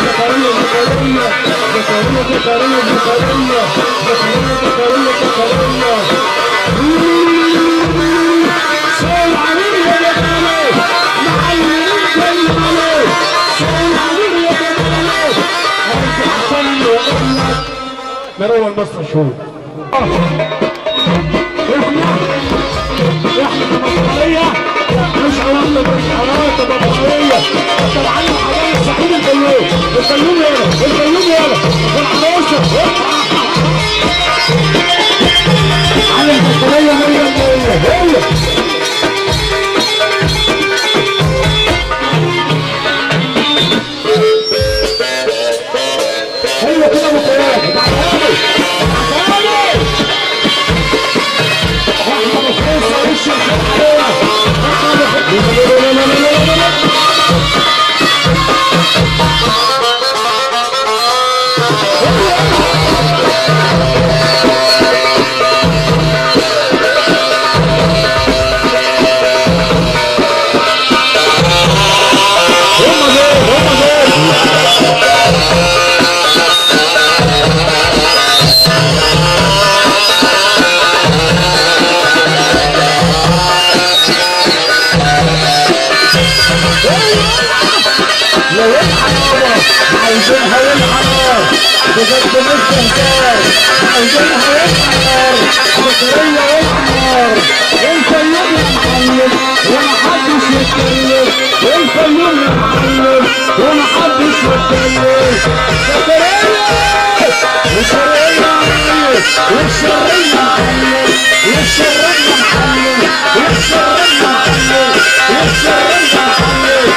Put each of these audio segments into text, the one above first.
زكريا زكريا زكريا زكريا زكريا زكريا زكريا زكريا. سرعانين يا جماعة، معلمين كل سرعانين يا جماعة. هرجع تاني واقول لك مروان مصر شهور. احنا مصرية مش عوامل مش عوامل مصرية. انت معلم حضارة سعيد الفيوم، الفيوم يالا، الفيوم يالا، والعروسة علم زكريا 100 100. حلوة كده ابو فؤاد، ابعتها لي ابعتها لي. احنا ابو فيصل وش الخير علينا. لا لا لا لا لا. هم دول هم دول. لو الحرارة عايزينها والحرارة بجد مش هزار، عايزينها والحرارة زكريا والحرارة. الفيوم يا معلم ومحدش يتكلم، الفيوم يا معلم ومحدش يتكلم. زكريا والشرقية والشرقية معلم، والشرقية معلم، والشرقية معلم، والشرقية معلم.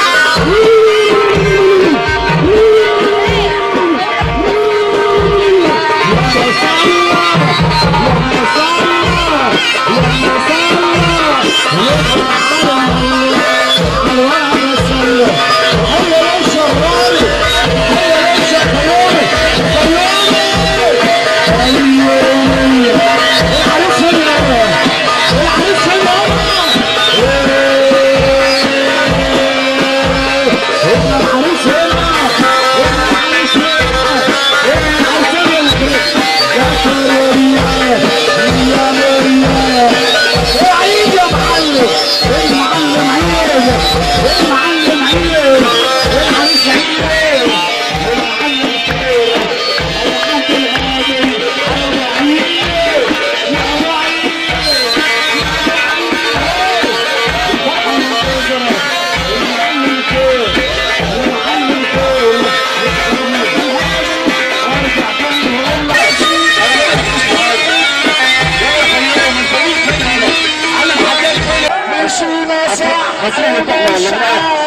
مش عارف.